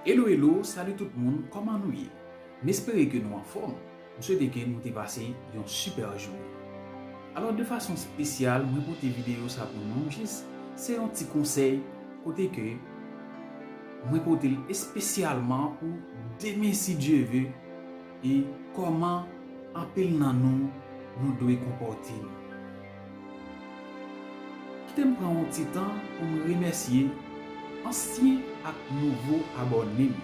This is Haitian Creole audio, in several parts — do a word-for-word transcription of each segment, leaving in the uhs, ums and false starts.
Hello, hello, salut tout moun, kòman nou ye? M espere ke nou anfòm. M swete ke nou te pase yon sipè jounen. Alò, de fason espesyal, mwen pote videyo sa pou nou, jis se yon ti konsèy kote ke mwen pote l espesyalman pou demen si Dye ve, e kòman anpil nan nou, nou dwe konpòte nou. Kite m pran yon ti tan pou m remèsye ansyen ak nouvo abòne m.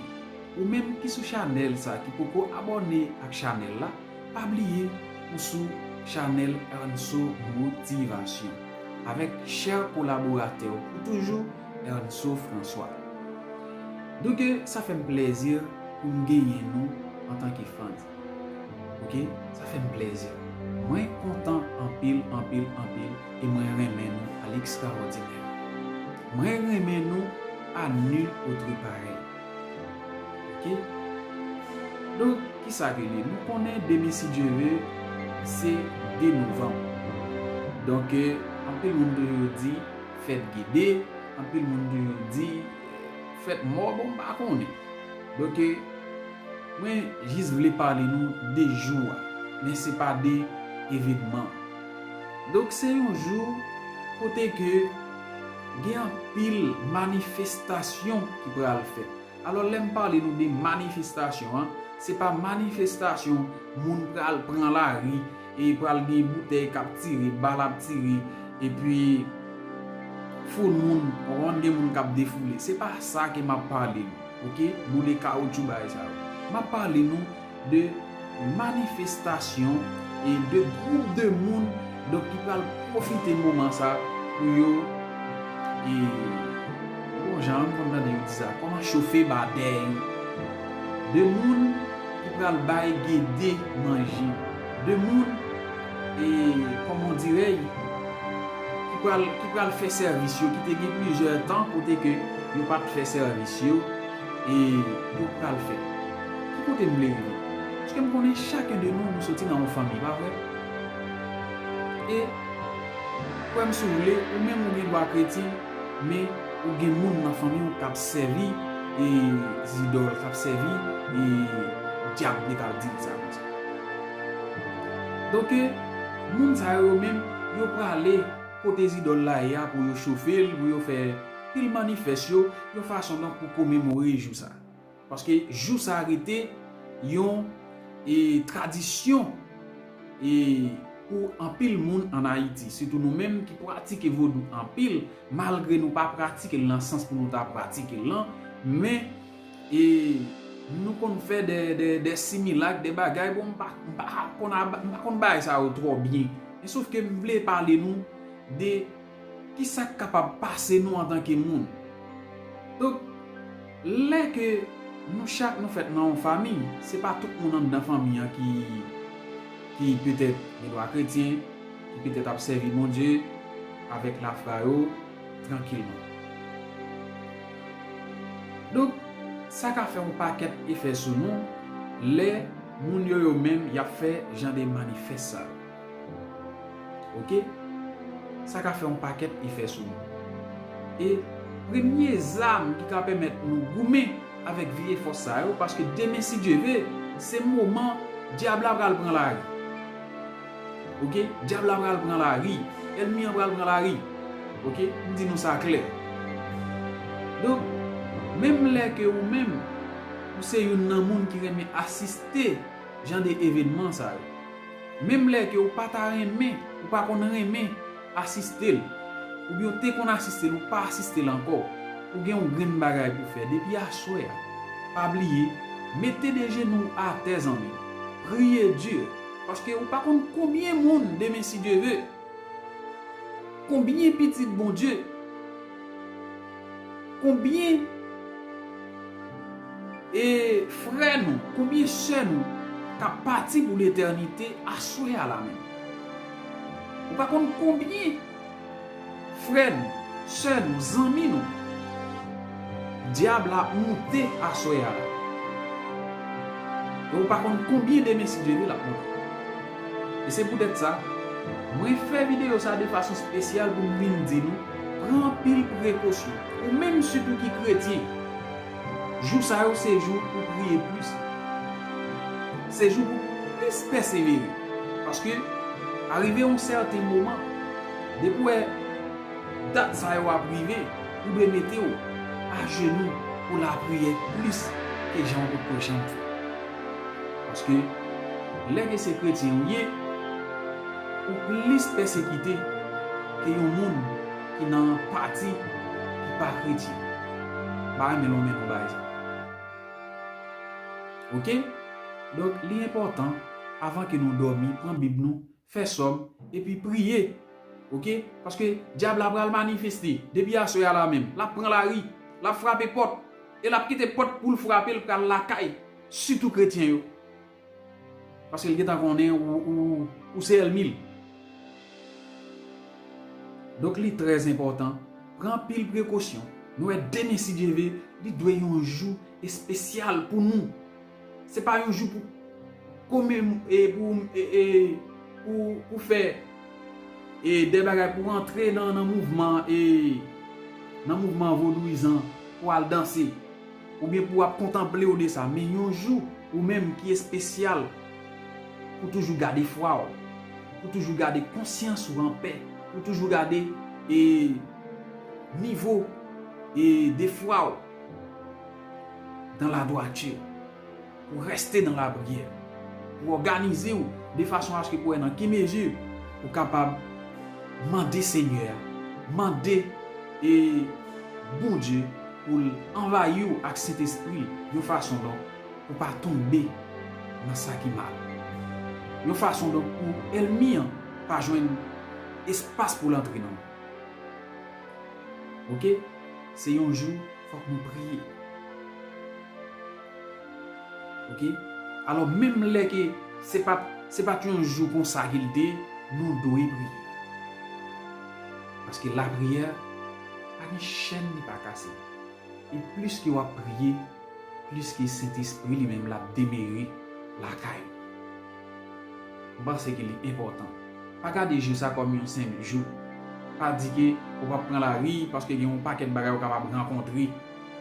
Ou menm ki sou chanèl sa, ki poko abòne ak chanèl la, pa bliye ou sou chanèl Ernso Motivasyon avèk chè kolaboratè w pou toujou, Ernso François. Donk, sa fè m plèzi pou m genyen nou antanke fans. Oke, sa fè m plèzi. Mwen kontan anpil, anpil, anpil, e mwen renmen nou à l'extraordinaire. Mwen renmen nou à nul autre pareil. Oke? Donk, kisa ke li? Nou konnen demen, si Dye ve, se de novanm. Donk, anpil moun toujou di fèt gede, anpil moun toujou di fèt mò, bon, m pa konnen. Donk, mwen jis vle pale nou de jou a, men se pa de evenman. Donk, se yon jou kote ke gen anpil manifestasyon ki pral fèt. Alò, lè m pale nou de manifestasyon an, se pa manifestasyon moun pral pran lari, e pral gen boutèy k ap tire, bal ap tire, epi foul moun, ou konprann, gen moun k ap defoule. Se pa sa ke m ap pale nou, oke? Boule kawotchou, bagay sa yo. M ap pale nou de manifestasyon e de gwoup de moun, donk, ki pral pwofite moman sa pou yo, e, bon, jan m konn tande yo di sa, kòman, chofe badè yo. De moun ki pral bay gede manje. De moun, e, kòman dirèy, ki pral, ki pral fè sèvis yo, ki te gen plizyè tan kote ke yo pa t fè sèvis yo, e yo pral fè. Ki kote m vle rive? Paske m konnen chak de nou, nou soti nan yon fanmi, pa vre? E, kwè m si w vle, ou menm ou gen dwa kretyen, men ou gen moun nan fanmi w k ap sèvi, e, zidòl, k ap sèvi, e, dyab, li ka di l sa konsa. Donk, moun sa yo, yo menm, yo prale kote zidòl la ye a pou yo chofe l, pou yo fè pil manifès yo, yon fason donk pou komemore jou sa. Paske jou sa rete yon, e, tradisyon, e, pou anpil moun ann Ayiti, sitou nou menm ki pratike vodou anpil, malgre nou pa pratike l nan sans pou nou ta pratike l lan, men, e, nou konn fè de, de, de similak, de bagay, bon, m pa, m pa konn, m pa konn bagay sa yo twò byen. Men sòf ke m vle pale nou de kisa k kapab pase nou antanke moun. Donk, lè ke nou chak nou fèt nan yon fanmi, se pa tout moun anndan fanmi an ki, ki petèt gen dwa kretyen, ki petèt ap sèvi Bondye avèk lafwa yo trankilman. Donk, sa ka fè yon pakèt efè sou nou lè moun yo, yo menm, y ap fè jan de manifès sa yo. Oke? Sa ka fè yon pakèt efè sou nou. E premye zam ki ka pèmèt nou goumen avèk vye fòs sa yo, paske demen, si Dye ve, se moman dyab la pral pran lari. Oke? Dyab la pral pran lari. Ènmi an pral pran lari. Oke? M di nou sa klè. Donk, menm lè ke ou menm, ou se youn nan moun ki renmen asiste jan de evènman sa yo. Menm lè ke ou pa ta renmen, ou pa konn renmen asiste l, oubyen ou te konn asiste l, ou pa asiste l ankò, ou gen yon grenn bagay pou fè depi aswè a. Pa bliye, mete de jenou w atè, zanmi. Priye Dye, paske ou pa konn konbyen moun demen, si Dye ve, konbyen pitit Bondye, konbyen, e, frè nou, konbyen sè nou k ap pati pou letènite aswè a la menm. Ou pa konn konbyen frè nou, sè nou, zanmi nou, dyab la ap moute aswè a la. E ou pa konn konbyen demen, si Dye ve, l ap moute. E se poutèt sa, mwen fè videyo sa de fason espesyal pou m vin di nou, pran anpil prekosyon. Ou menm sitou ki kretyen, Jou sa yo se jou pou priye plis. Se jou pou plis pèsevere. Paske, arive yon sèten moman, depi w wè dat sa yo ap rive, ou dwe mete w ajenou pou lapriyè plis ke jan w potko janm fè. Paske, lè ke se kretyen ou ye, ou plis pèsekite ke yon moun ki nan pati ki pa kretyen. M pa renmen lonmen non bagay sa. Oke? Donk, li enpòtan, avan ke nou dòmi, pran Bib nou, fè sòm, epi priye. Oke? Paske dyab la pral manifeste, depi aswè a la menm, l ap pran lari, l ap frape pòt, e l ap kite pòt pou l frape, l pral lakay, sitou kretyen yo. Paske l gentan konnen ou, ou, ou se ènmi l. Donk, li trè enpòtan, pran anpil prekosyon. Nou wè demen, si Dye vle, li dwe yon jou espesyal pou nou. Se pa yon jou pou komem-, e pou, e, e, pou, pou fè, e, de bagay, pou antre nan, nan mouvman, e, nan mouvman vodouyizan, pou al danse, oubyen pou w ap kontanple w de sa. Men yon jou, ou menm, ki espesyal, pou toujou gade fwa w, pou toujou gade konsyans ou anpè, pou toujou gade, e, nivo, e, de fwa w dans la droiture, pou reste dans la prière, pou òganize w de fason aske pou wè nan ki mezi ou kapab mande Senyè a, mande, e, Bondye pou l anvayi w ak Sentespri l yon fason donk pou pa tonbe nan sa ki mal. Yon fason donk pou ènmi an pa jwenn espas pou l antre nan nou. Oke? Se yon jou, fòk nou priye. Oke? Alò, menm lè ke se pa t, se pa t yon jou konsa ke l te ye, nou dwe priye. Paske lapriyè pa gen chèn li pa kase. E plis ke w ap priye, plis ke Sentespri li menm l ap demere lakay ou. M panse ke li enpòtan. Pa gade jou sa kòm yon senp jou. Pa di ke ou p ap pran lari paske gen yon pakèt bagay ou kapab rankontre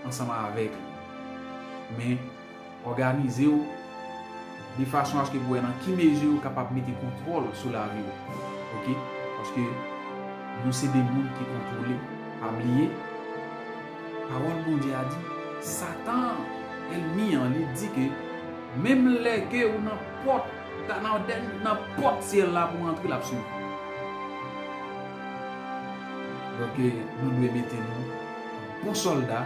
ansanm avèk li. Men, òganize w de fason aske pou wè nan ki mezi ou kapab mete kontwòl sou lavi w. Oke? Paske nou se de moun ki kontwole. Pa bliye, pawòl Bondye a di, Satan, ènmi an, li di ke menm lè ke ou nan pòt, nan, nan pòt syèl la pou w antre, l ap swiv ou. Donk, eh, nou dwe mete nou bon sòlda,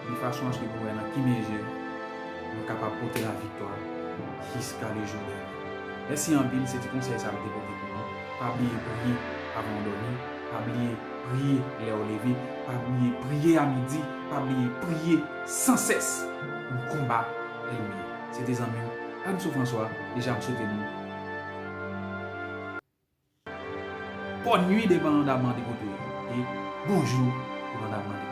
de fason aske pou wè nan ki mezi nou kapab pote laviktwa jiska le jou dènye. Mèsi anpil, se ti konsèy sa m te pote pou nou. Pa bliye priye avan w dòmi, pa bliye priye lè w leve, pa bliye priye a midi, pa bliye priye san sès pou konba ènmi an. Se te zanmi w, Anso François, deja m swete nou bòn nwi depandamman de kote w ye, e bonjou depandamman de